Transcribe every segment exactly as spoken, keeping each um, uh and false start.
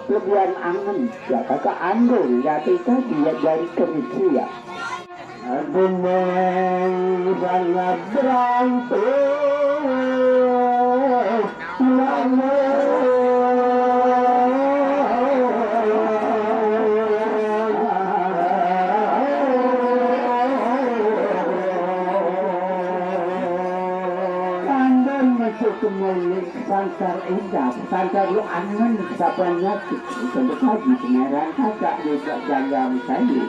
Lebihan angen, ya kagak anggur, ya kita dia dari kerja. Benang sangat berangkuh. Kandang masuk ke mulut, santar indah, santar lu angen, sabar nyakit, itu berkaji, pengeran kakak, juga jaga saya.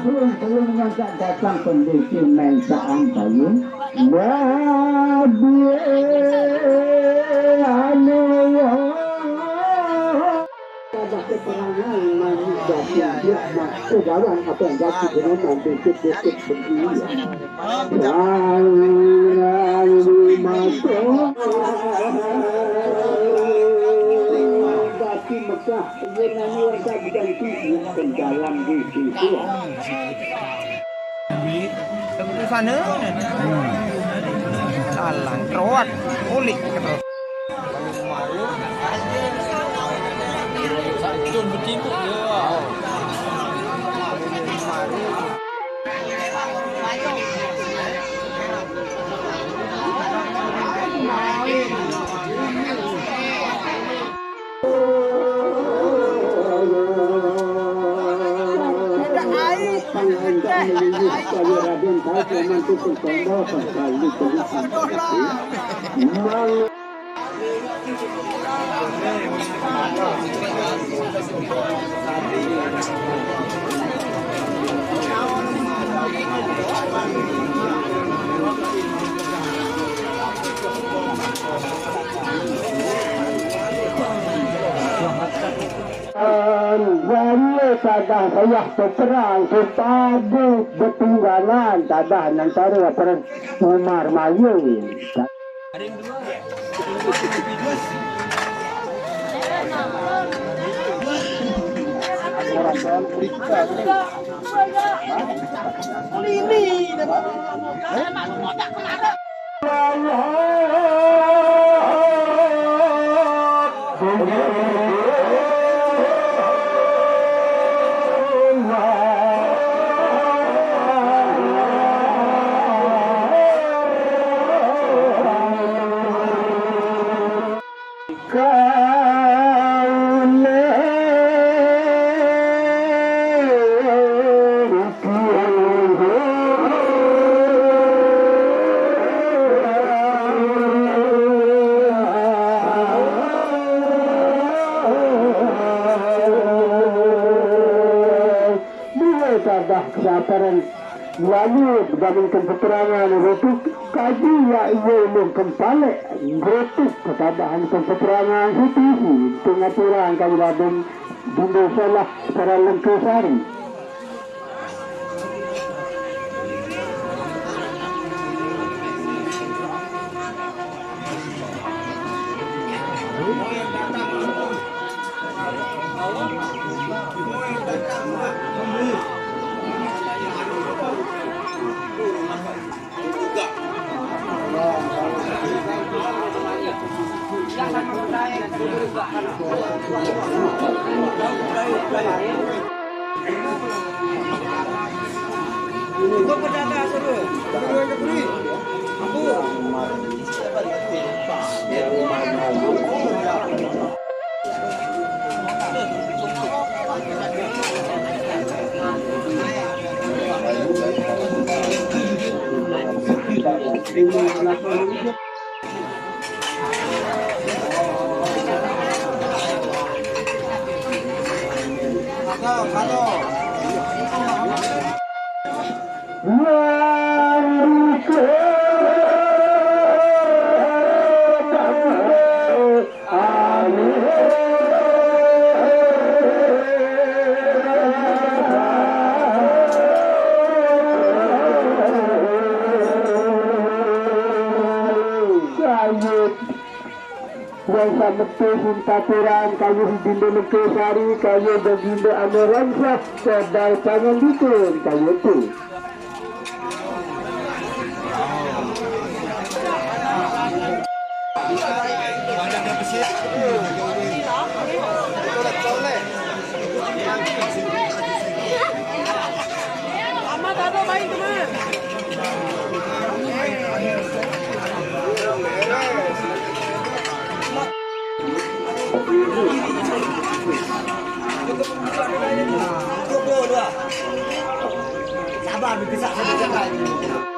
Belum, belum nyangka datang kondisi mensaan bayu. Babi anu. Ada keterangan mandi jati dia mak kedawan apa yang jati dengan mandi kecil-kecil begini. Jangan lupa. Bati Mekah, ia nani warga diganti penjalan di situ. Sana, alang, keroat, ulik, keroat. Wani tadah payah peperang, kepadu betunggangan, tadah nantara perang Umar Mayu. Dia tadah kesataran lalu dibandingkan peperangan Rotuk, kaji ya ia ulun kempalek Rotuk ketabahan peperangan Siti pengaturan kaji Raden Dinda Salah para lengkasari. Kayut Wangsa Metu Sintaturan, kayut Dinda Lengkesari, kayut Baginda Ameransa, kedai pangan dukun, kayut tu. Sabar, bisa, sabar.